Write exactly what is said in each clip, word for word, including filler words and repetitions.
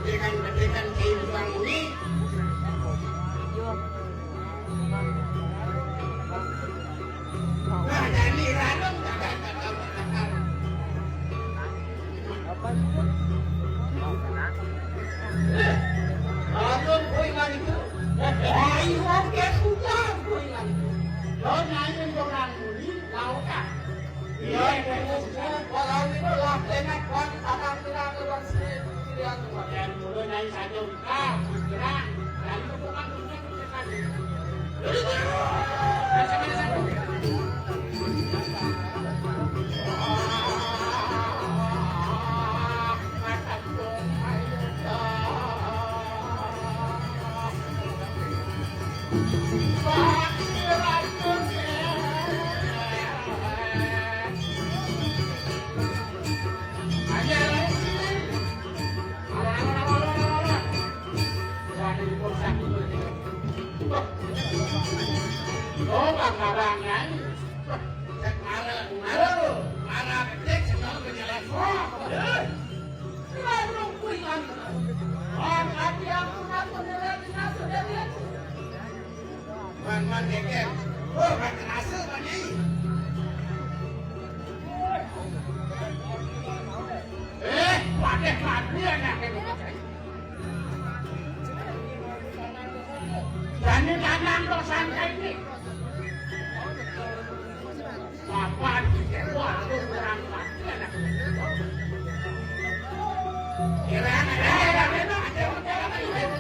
Dekan-dekan Cai Bang Muni. Nah, jani ralem kakak-kakak. Apa itu? Ralem, boy, mari tu. Ayo, oke, sudah, boy, mari tu. Lo nyanyi orang Muni, lautan. Iya, iya, iya. Orang itu lah, enak banget, anak-anak orang sini, yang kemudian mulai dari satu. Oh, bangga-bangga. Cek marah, marah lu. Marah gede, cek marah gede. Wah, eh. Marah lu, kuingan. Wah, hati aku, aku, aku, aku, aku, aku. Man, man, geger. Oh, man, kerasa, man, ni. Eh, pakai, pakai, anak ini. Jani tanang kok santai ni. Papan, wah, aku kurang pati anak. Kira-kira, kira-kira, kira-kira, kira-kira.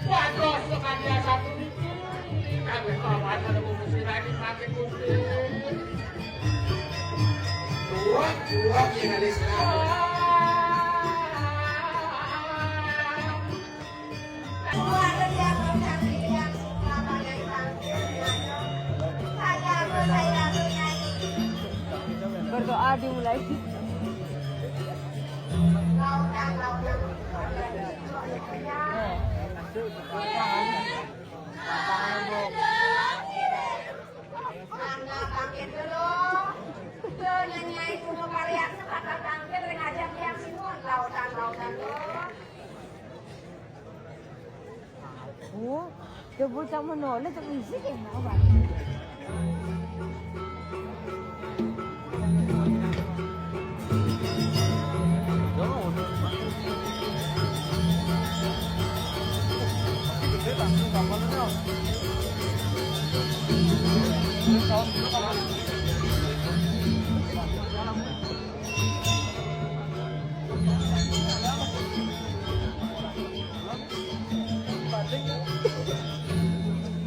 Waduh, sekali satu niki. Kami kawan ada mengusir lagi pakai kusir. Kuat, kuat, ya, Lis. Berdoa dimulai. Anak bangkit dulu. Tuh, nyanyi itu mau karya sepatah tangkir, ngajak tiang semua. Lautan, lautan, tuh. Oh, dia bocah menoleh tak isi ke nak, Bang?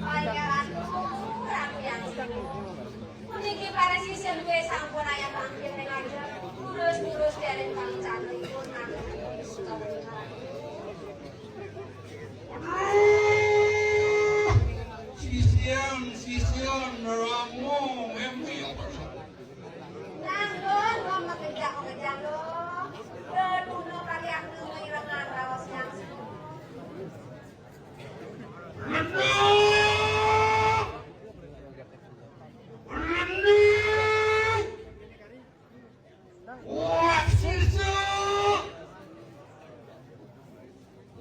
Pangeran kurang yang sini. Puniki para sisyen kuwi sampun ayah mangkin ning aja. Terus-terus dereng kang cantikipun. Sisyen, sisyen, ramu, memi. Nanggon, wong makejang-makejang, lho. Lho, duno kali aku ngirengan raos yang Lendang! Lendang! Wah, sisa!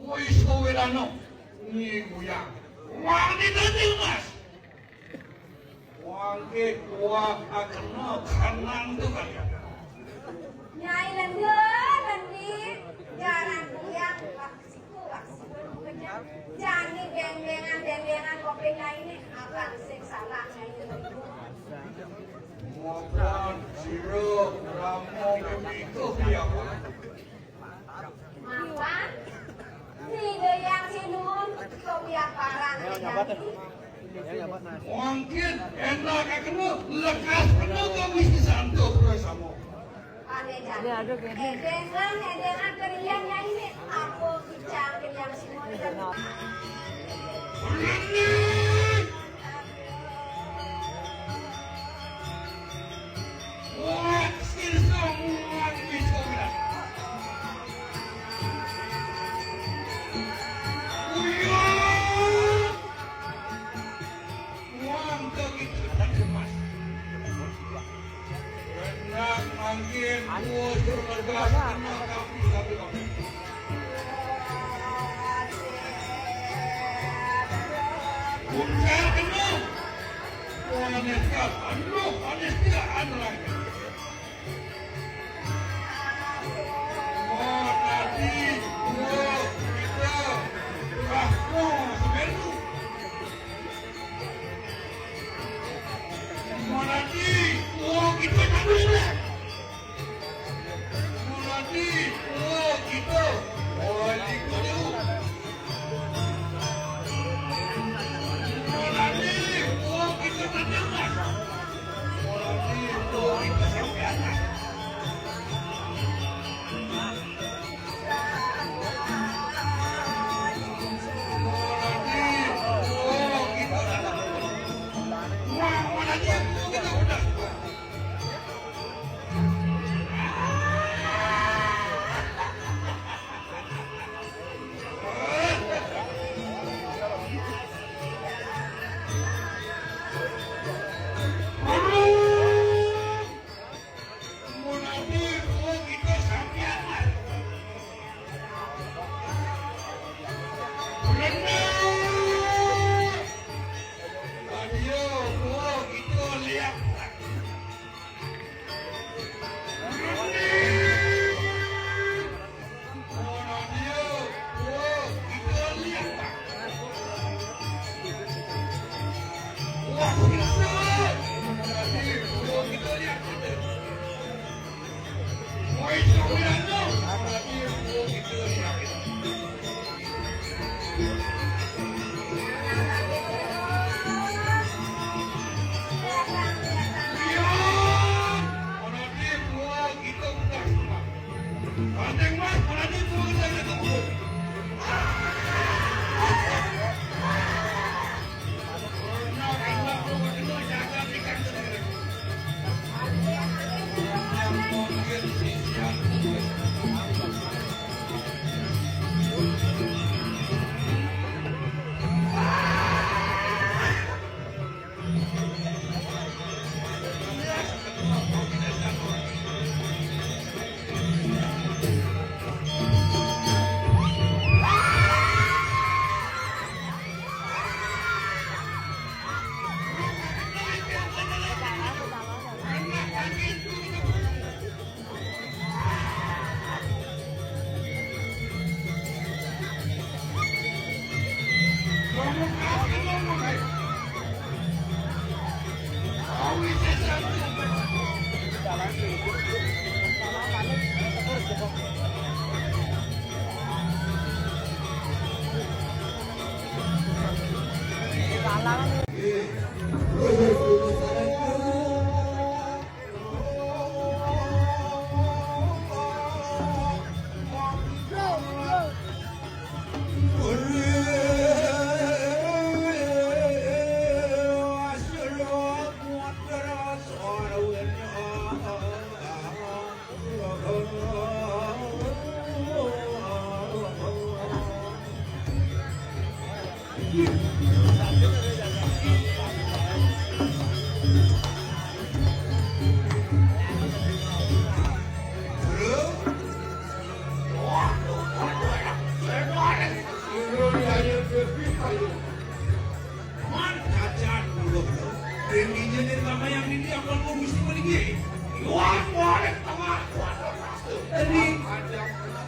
Wis kowe rano. Ni guyang. Wah, ni dadi, Mas. Wangke kuah akena kanang tu kan. Nyai lendang, lendi, jarang yang siku, siku, jani geng-gengan, geng-gengan kopi nyai ni, abang sing salah nyai. Mapan, sira, ramo, kemiko, piye, Pak? Mapan, Ida Hyang Sinuhun, Mangkin enak kena lekas kena ke misi santo terus sama. Ini ada kayak ini. Edengan, edengan kerian ya ini. Aku kicang kerian semua. Puncak penuh. Wah, Aneska, aduh, Aneska, aduh. Wah, tadi, wah, kita, wah, wah, sebelum. Wah, tadi, wah, kita tak boleh.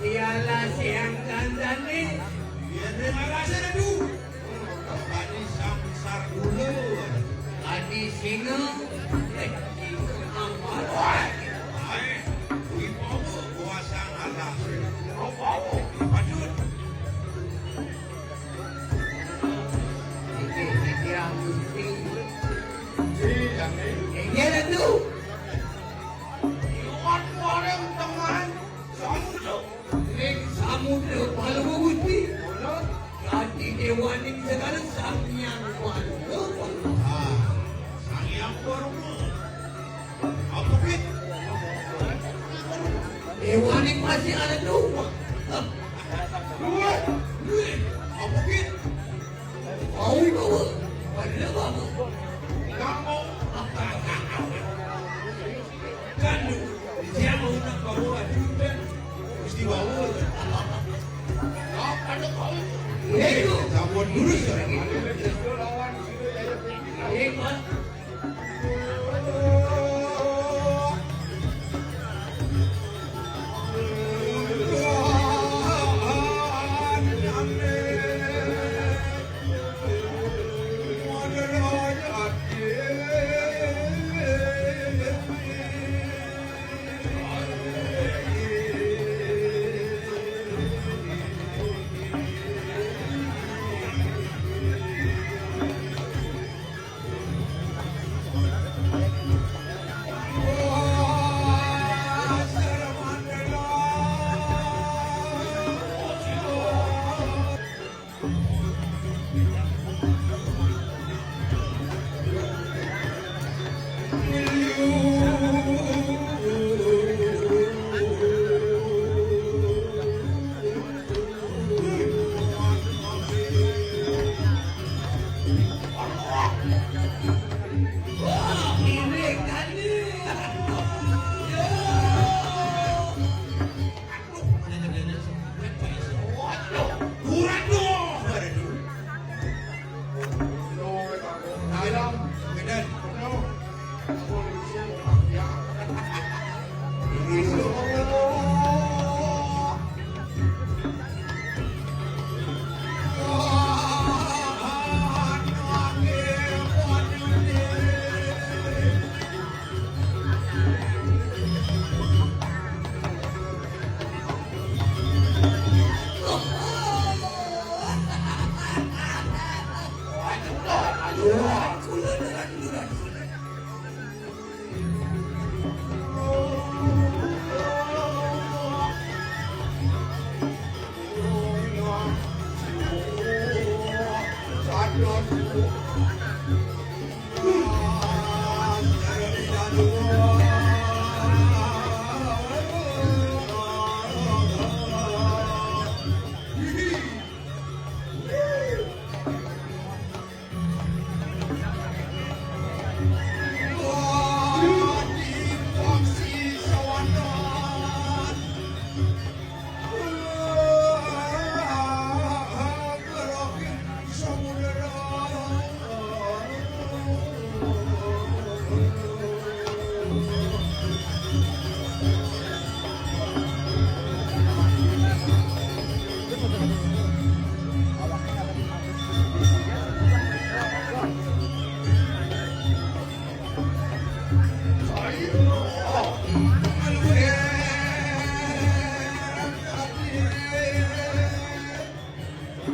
Ialah siang dan tadi. Tadi singa. Sing ada dua. Dua. Dua. Apa gitu? Mau bawa. Pada bawa. Kamu. Kan lu. Dia mau nak bawa ajudan. Mesti bawa. Apa ada kau? Hei, kamu dulu sekarang. Hei, Pak.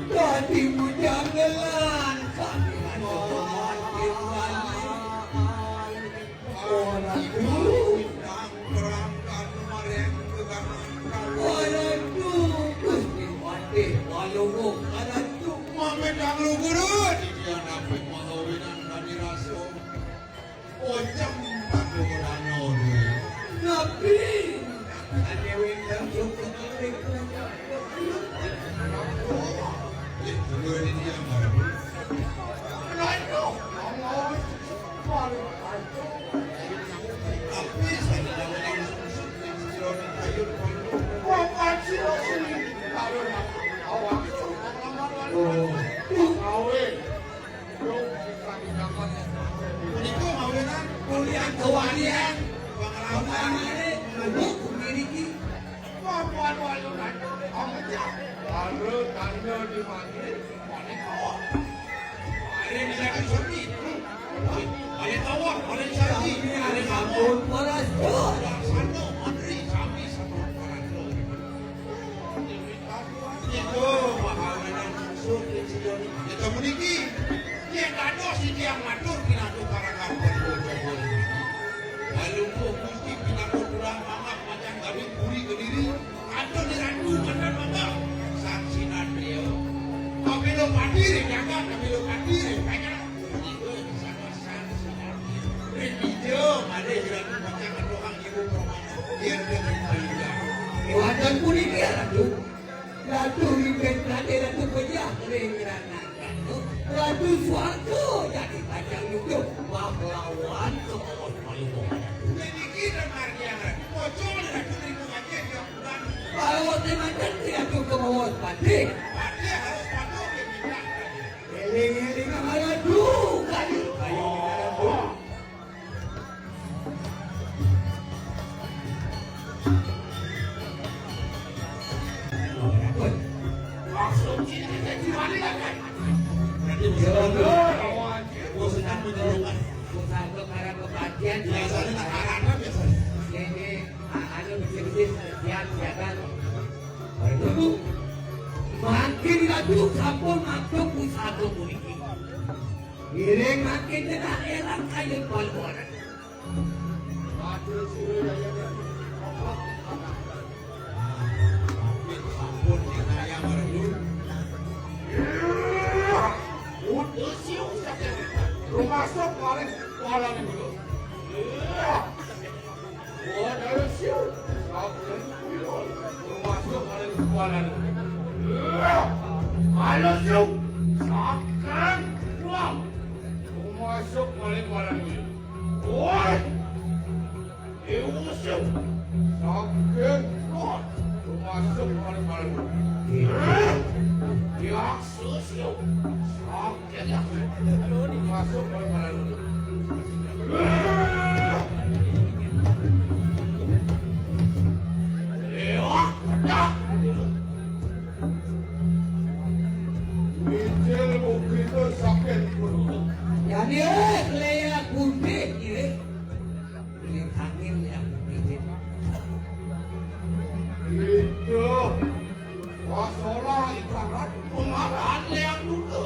Dadi bujangelan kami. Ora dulu. Ora dulu. Gusti Patih Walungu. Ora dulu. Mamedang lugu. Dia napi mahawinan kami rasul. Ojang Pandu Rano. Nabi. Ada wendang cukup. Oh. Niku mawinan kuliah kewalian. Pengalaman ini, ibu miriki. Papuan walunan. Ameja. Lalu tanda di mati. Panik kok. Ada yang lagi sami. Ada tawar, ada saji, ada sampun. Panas. Sana, Andri, sami, satu. Itu, mahawinan maksud, Kita meniki. Yen dados titiang matur pinantuk para kampun bocah. Walungguh Gusti pinantuk ulah mangap macam kami puri Kediri. Kantun dirantu mantan mangga. Sang Sinatria. Pamilo pati ring jagat, pamilo pati ring panjang. Ibu sama Sang Sinatria. Ring bija, malih dirantu macam katuang ibu pramana. Yen dengan panjang. Iwadan Tuh, jadi panjang juga pahlawan kemawas pahlawan. Jadi kita margi yang rapi, pocong ada putri pengajian yang bukan. Pahlawan macam tidak tuh kemawas pati. Pati harus patuh ke kita. Eling-eling ada tuh, kayu, kayu, kayu. Makin gaduh sampun masuk pusaka puniki. Ngiring makin tengah elang kayun polboran. Waduh, sudah ya. Sampun saya baru. Udah siung saja. Lu masuk paling paling dulu. Waduh, siung. Sampun. Lu masuk paling paling dulu. Kalau siung. Sakan. Wah. Masuk paling paling dulu. Woi! Diusir. Sakit. Wah! Masuk paling paling. Diakses. Sakit. Masuk paling paling. Lewat. Pedak. Mijil begitu sakit perut. Jadi, eh, kelihatan putih, ya. Kulit angin yang putih. Itu. Wasola ibarat pengarahan yang dulu.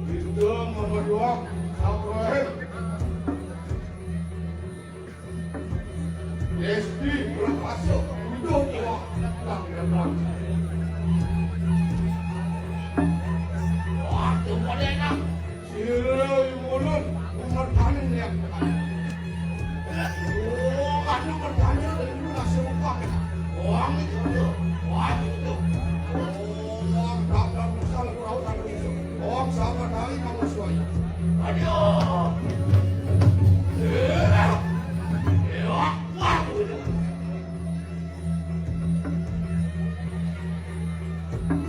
Itu memeduang sampai. Desti berpasuk, udah tua, tak ada. Waktu modena, sira mulun, umur panen ya. Oh, anu bertanya dari dulu masih lupa. Wong itu, wong itu. Oh, wong tak ada masalah, kurang tak ada. Wong sama kali kamu suai. Aduh. Iya. Iya. Wah, gitu.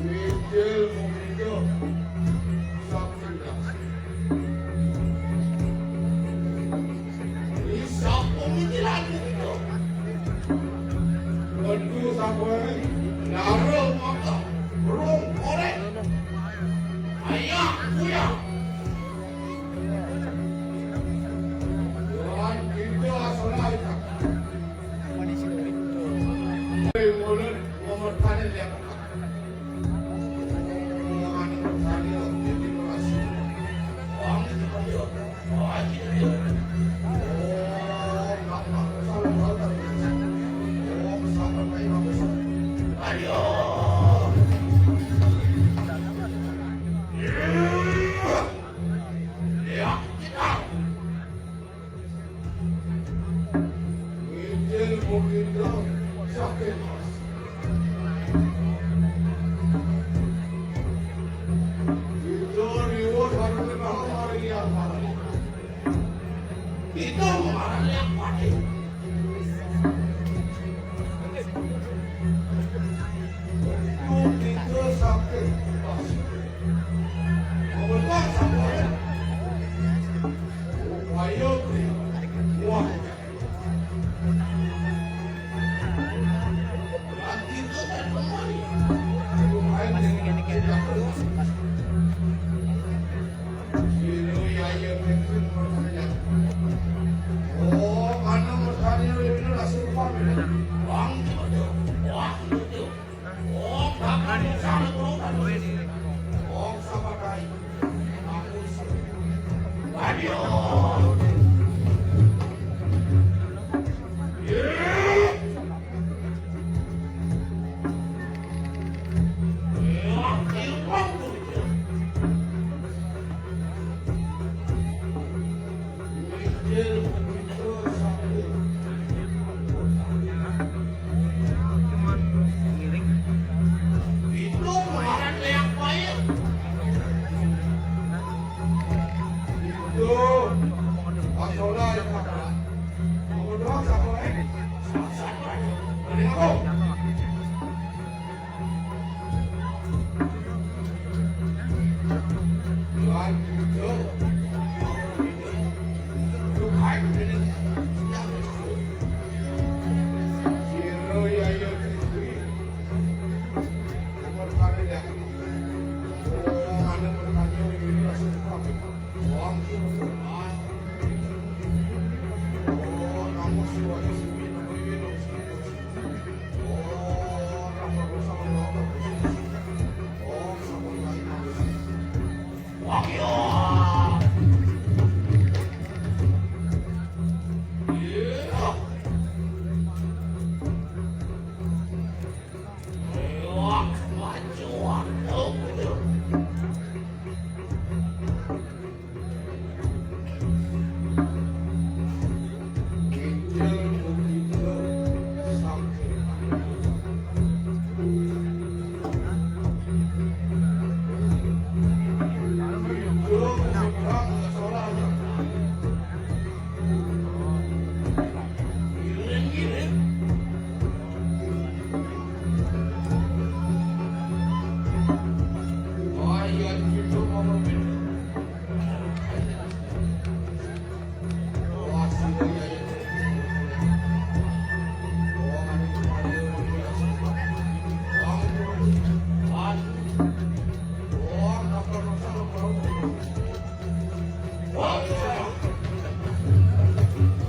Mijil mung itu. Sakti. Isap pemikiran itu. Tentu sampai naro mata rong korek. Ayah, kuya. Tuhan, kita asal. Mijil mung itu sakit. Itu riwut harus kenal hari yang hari. Itu mengalami apa nih? Itu, itu sakit. Kebetulan sampai. Ayo, wah.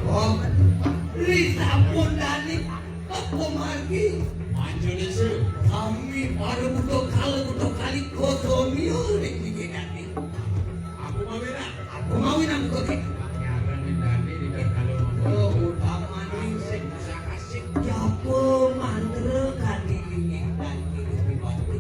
Oh, ri sampun dani pepumargi. Manjane su. Sami para buta kala buta kali koso miul ring niki dani. Aku mawinang. Aku mawinang buta kali. Nyaran dani di kala. Oh, utamaning sing pusaka sing japa mantra kadi dingin dan hidup pribadi.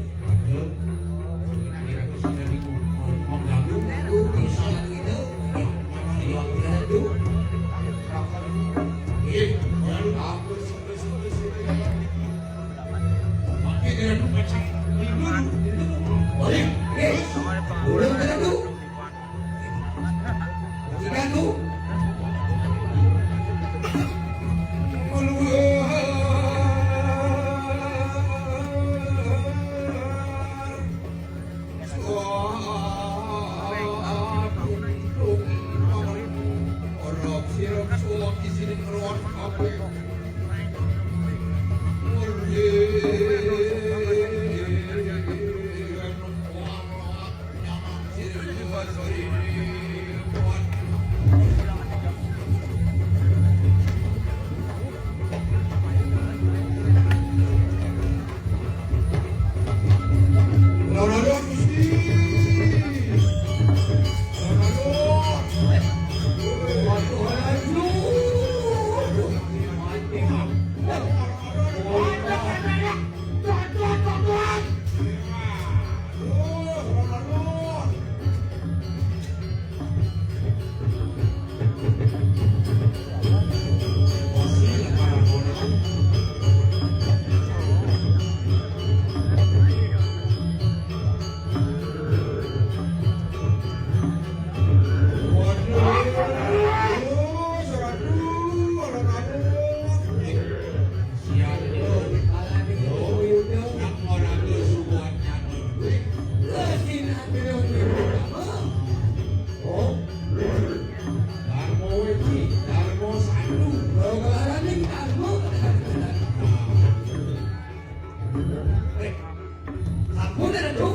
Sampun, Ratu.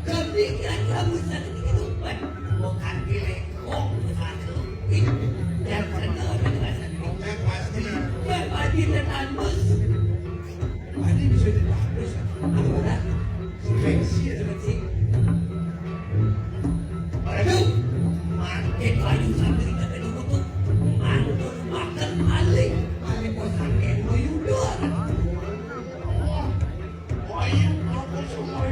Kami kira-kira mesti kehidupan. Bukan pilih. Oh, satu. Yang benar, yang pasti. Yang pasti tetanus. Tadi bisa ditahan, Bos. Aku udah seleksi, seleksi. Aduh, makin laju sampai kita ke dulu tuh. Mantul makan paling, paling bos angin mau yudor. Oh, oh iya, aku semua.